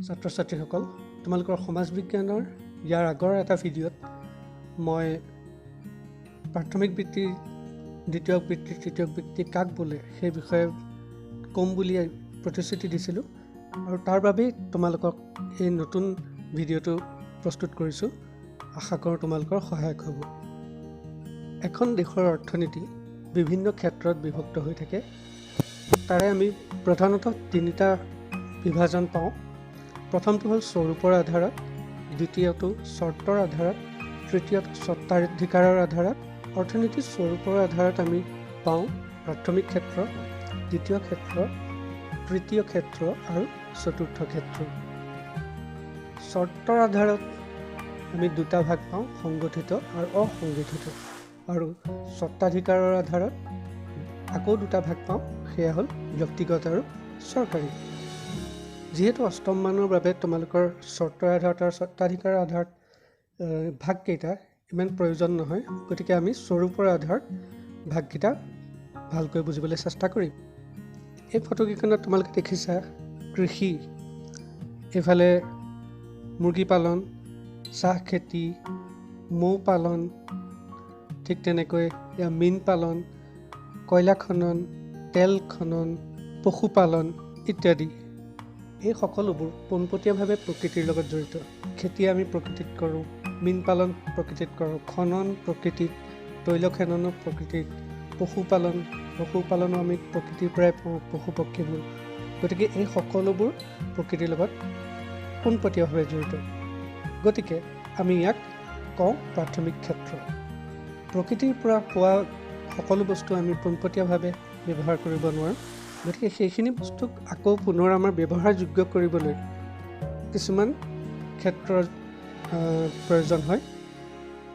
ছাত্ৰ ছাত্ৰীসকল, তোমালোকৰ সমাজ বিজ্ঞানৰ ইয়াৰ আগৰ এটা ভিডিঅ'ত মই প্ৰাথমিক বৃত্তি, দ্বিতীয়ক বৃত্তি, তৃতীয়ক বৃত্তি কাক বোলে সেই বিষয়ে ক'ম বুলি প্ৰতিশ্ৰুতি দিছিলোঁ আৰু তাৰ বাবেই তোমালোকক এই নতুন ভিডিঅ'টো প্ৰস্তুত কৰিছোঁ। আশা কৰোঁ তোমালোকৰ সহায়ক হ'ব। এখন দেশৰ অৰ্থনীতি বিভিন্ন ক্ষেত্ৰত বিভক্ত হৈ থাকে। তাৰে আমি প্ৰধানতঃ তিনিটা বিভাজন পাওঁ। প্ৰথমটো হ'ল স্বৰূপৰ আধাৰত, দ্বিতীয়টো চৰ্তৰ আধাৰত, তৃতীয়টো স্বত্বাধিকাৰৰ আধাৰত। অৰ্থনীতিৰ স্বৰূপৰ আধাৰত আমি পাওঁ প্ৰাথমিক ক্ষেত্ৰ, দ্বিতীয় ক্ষেত্ৰ, তৃতীয় ক্ষেত্ৰ আৰু চতুৰ্থ ক্ষেত্ৰ। চৰ্তৰ আধাৰত আমি দুটা ভাগ পাওঁ, সংগঠিত আৰু অসংগঠিত। আৰু স্বত্বাধিকাৰৰ আধাৰত আকৌ দুটা ভাগ পাওঁ, সেয়া হ'ল ব্যক্তিগত আৰু চৰকাৰী। যিহেতু অষ্টম মানৰ বাবে তোমালোকৰ চৰ্তৰ আধাৰত আৰু স্বত্বাধিকাৰৰ আধাৰত ভাগকেইটা ইমান প্ৰয়োজন নহয়, গতিকে আমি স্বৰূপৰ আধাৰত ভাগকেইটা ভালকৈ বুজিবলৈ চেষ্টা কৰিম। এই ফটোকেইখনত তোমালোকে দেখিছা কৃষি, এইফালে মুৰ্গী পালন, চাহ খেতি, মৌ পালন, ঠিক তেনেকৈ মীন পালন, কয়লা খনন, তেল খনন, পশুপালন ইত্যাদি। এই সকলোবোৰ পোনপটীয়াভাৱে প্ৰকৃতিৰ লগত জড়িত। খেতি আমি প্ৰকৃতিত কৰোঁ, মীন পালন প্ৰকৃতিত কৰোঁ, খনন প্ৰকৃতিত, তৈল খননো প্ৰকৃতিত, পশুপালনো আমি প্ৰকৃতিৰ পৰাই পাওঁ, পশু পক্ষীবোৰ। গতিকে এই সকলোবোৰ প্ৰকৃতিৰ লগত পোনপটীয়াভাৱে জড়িত। গতিকে আমি ইয়াক কওঁ প্ৰাথমিক ক্ষেত্ৰ। প্ৰকৃতিৰ পৰা পোৱা সকলো বস্তু আমি পোনপটীয়াভাৱে ব্যৱহাৰ কৰিব নোৱাৰোঁ, গতিকে সেইখিনি বস্তুক আকৌ পুনৰ আমাৰ ব্যৱহাৰযোগ্য কৰিবলৈ কিছুমান ক্ষেত্ৰৰ প্ৰয়োজন হয়।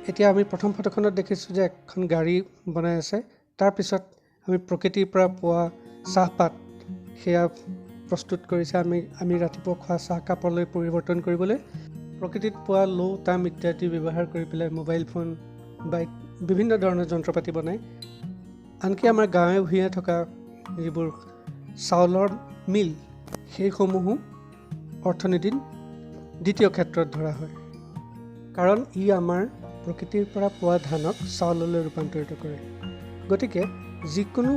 এতিয়া আমি প্ৰথম ফটোখনত দেখিছোঁ যে এখন গাড়ী বনাই আছে। তাৰপিছত আমি প্ৰকৃতিৰ পৰা পোৱা চাহপাত সেয়া প্ৰস্তুত কৰিছে আমি ৰাতিপুৱা খোৱা চাহকাপলৈ পৰিৱৰ্তন কৰিবলৈ। প্ৰকৃতিত পোৱা লো, তাম ইত্যাদি ব্যৱহাৰ কৰি পেলাই মোবাইল ফোন, বাইক, বিভিন্ন ধৰণৰ যন্ত্ৰ পাতি বনায়। আনকি আমাৰ গাঁৱে ভূঞে থকা যিবোৰ চাউলৰ মিল, সেইসমূহো অৰ্থনীতিত দ্বিতীয় ক্ষেত্ৰত ধৰা হয়, কাৰণ ই আমাৰ প্ৰকৃতিৰ পৰা পোৱা ধানক চাউললৈ ৰূপান্তৰিত কৰে। গতিকে যিকোনো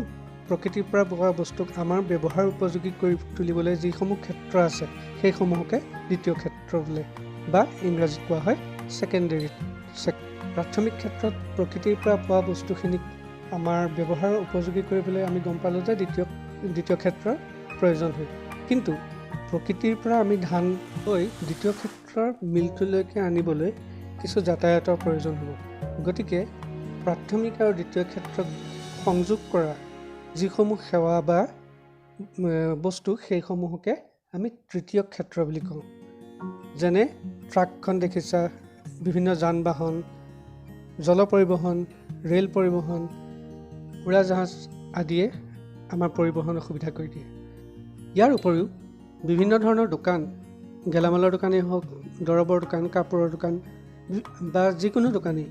প্ৰকৃতিৰ পৰা পোৱা বস্তুক আমাৰ ব্যৱহাৰ উপযোগী কৰি তুলিবলৈ যিসমূহ ক্ষেত্ৰ আছে সেইসমূহকে দ্বিতীয় ক্ষেত্ৰ বোলে, বা ইংৰাজীত কোৱা হয় ছেকেণ্ডেৰী। প্ৰাথমিক ক্ষেত্ৰত প্ৰকৃতিৰ পৰা পোৱা বস্তুখিনিক আমাৰ ব্যৱহাৰ উপযোগী কৰিবলৈ আমি গম পালোঁ যে দ্বিতীয় ক্ষেত্ৰৰ প্ৰয়োজন হয়। কিন্তু প্ৰকৃতিৰ পৰা আমি ধান লৈ দ্বিতীয় ক্ষেত্ৰৰ মিলটোলৈকে আনিবলৈ কিছু যাতায়াতৰ প্ৰয়োজন হ'ব। গতিকে প্ৰাথমিক আৰু দ্বিতীয় ক্ষেত্ৰক সংযোগ কৰা যিসমূহ সেৱা বা বস্তু, সেইসমূহকে আমি তৃতীয় ক্ষেত্ৰ বুলি কওঁ। যেনে ট্ৰাকখন দেখিছা, বিভিন্ন যান বাহন, জল পৰিবহণ, ৰেল পৰিবহণ, উৰাজাহাজ আদিয়ে আমাৰ পৰিবহণৰ সুবিধা কৰি দিয়ে। ইয়াৰ উপৰিও বিভিন্ন ধৰণৰ দোকান, গেলামালৰ দোকানেই হওক, দৰৱৰ দোকান, কাপোৰৰ দোকান বা যিকোনো দোকানেই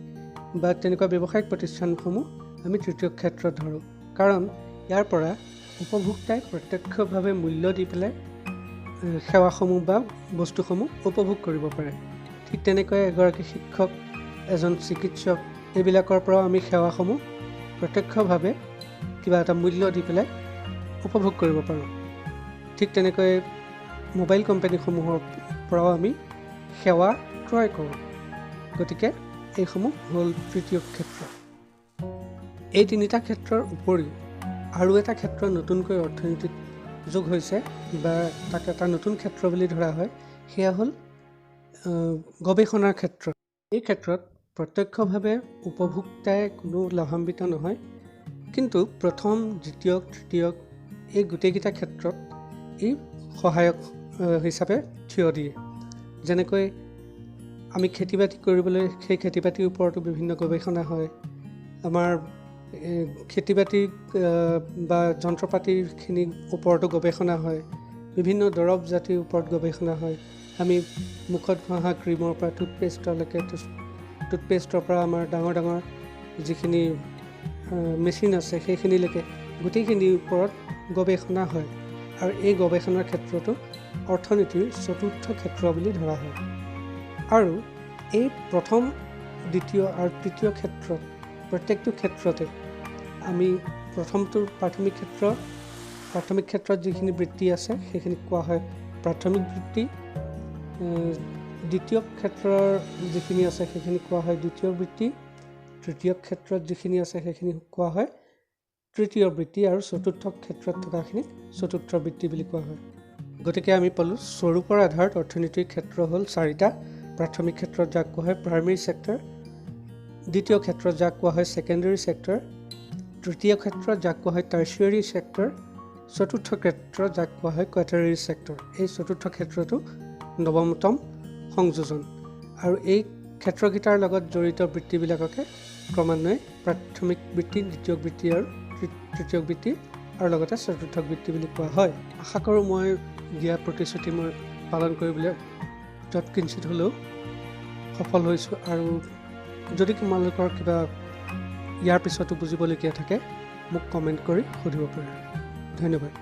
বা তেনেকুৱা ব্যৱসায়িক প্ৰতিষ্ঠানসমূহ আমি তৃতীয় ক্ষেত্ৰত ধৰোঁ, কাৰণ ইয়াৰ পৰা উপভোক্তাই প্ৰত্যক্ষভাৱে মূল্য দি পেলাই সেৱাসমূহ বা বস্তুসমূহ উপভোগ কৰিব পাৰে। ঠিক তেনেকৈ এগৰাকী শিক্ষক, এজন চিকিৎসক, এইবিলাকৰ পৰাও আমি সেৱাসমূহ প্ৰত্যক্ষভাৱে কিবা এটা মূল্য দি পেলাই উপভোগ কৰিব পাৰোঁ। ঠিক তেনেকৈ মোবাইল কোম্পানীসমূহৰ পৰাও আমি সেৱা ক্ৰয় কৰোঁ। গতিকে এইসমূহ হ'ল তৃতীয় ক্ষেত্ৰ। এই তিনিটা ক্ষেত্ৰৰ উপৰিও আৰু এটা ক্ষেত্ৰ নতুনকৈ অৰ্থনীতিত যোগ হৈছে বা তাক এটা নতুন ক্ষেত্ৰ বুলি ধৰা হয়, সেয়া হ'ল গৱেষণাৰ ক্ষেত্ৰ। এই ক্ষেত্ৰত প্ৰত্যক্ষভাৱে উপভোক্তাই কোনো লাভান্বিত নহয়, কিন্তু প্ৰথম, দ্বিতীয়, তৃতীয় এই গোটেইকেইটা ক্ষেত্ৰত ই সহায়ক হিচাপে থিয় দিয়ে। যেনেকৈ আমি খেতি বাতি কৰিবলৈ সেই খেতি বাতিৰ ওপৰতো বিভিন্ন গৱেষণা হয়, আমাৰ খেতি বাতি বা যন্ত্ৰ পাতিখিনিৰ ওপৰতো গৱেষণা হয়, বিভিন্ন দৰৱ জাতিৰ ওপৰত গৱেষণা হয়। আমি মুখত ঘঁহা ক্ৰীমৰ পৰা টুথপেষ্টলৈকে, টুথপেষ্টৰ পৰা আমাৰ ডাঙৰ ডাঙৰ যিখিনি মেচিন আছে সেইখিনিলৈকে গোটেইখিনিৰ ওপৰত গৱেষণা হয়। আৰু এই গৱেষণাৰ ক্ষেত্ৰতো অৰ্থনীতিৰ চতুৰ্থ ক্ষেত্ৰ বুলি ধৰা হয়। আৰু এই প্ৰথম, দ্বিতীয় আৰু তৃতীয় ক্ষেত্ৰত প্ৰত্যেকটো ক্ষেত্ৰতে আমি প্ৰথমটোৰ প্ৰাথমিক ক্ষেত্ৰ, প্ৰাথমিক ক্ষেত্ৰত যিখিনি বৃত্তি আছে সেইখিনিক কোৱা হয় প্ৰাথমিক বৃত্তি, দ্বিতীয় ক্ষেত্ৰৰ যিখিনি আছে সেইখিনি কোৱা হয় দ্বিতীয় বৃত্তি, তৃতীয় ক্ষেত্ৰত যিখিনি আছে সেইখিনি কোৱা হয় তৃতীয় বৃত্তি, আৰু চতুৰ্থ ক্ষেত্ৰত থকাখিনিক চতুৰ্থ বৃত্তি বুলি কোৱা হয়। গতিকে আমি পালোঁ স্বৰূপৰ আধাৰত অৰ্থনীতিৰ ক্ষেত্ৰ হ'ল চাৰিটা। প্ৰাথমিক ক্ষেত্ৰত যাক কোৱা হয় প্ৰাইমেৰী ছেক্টৰ, দ্বিতীয় ক্ষেত্ৰত যাক কোৱা হয় ছেকেণ্ডেৰী ছেক্টৰ, তৃতীয় ক্ষেত্ৰত যাক কোৱা হয় টাৰ্চিয়াৰী ছেক্টৰ, চতুৰ্থ ক্ষেত্ৰ যাক কোৱা হয় কোৱাটাৰী ছেক্টৰ। এই চতুৰ্থ ক্ষেত্ৰটো নৱমতম সংযোজন, আৰু এই ক্ষেত্ৰকেইটাৰ লগত জড়িত বৃত্তিবিলাককে ক্ৰমান্বয়ে প্ৰাথমিক বৃত্তি, দ্বিতীয় বৃত্তি আৰু তৃতীয় বৃত্তি আৰু লগতে চতুৰ্থ বৃত্তি বুলি কোৱা হয়। আশা কৰোঁ মই দিয়া প্ৰতিশ্ৰুতি মই পালন কৰিবলৈ যৎকিঞ্চিত হ'লেও সফল হৈছোঁ। আৰু যদি তোমালোকৰ কিবা ইয়াৰ পিছতো বুজিবলগীয়া থাকে মোক কমেণ্ট কৰি সুধিব পাৰে। ধন্যবাদ।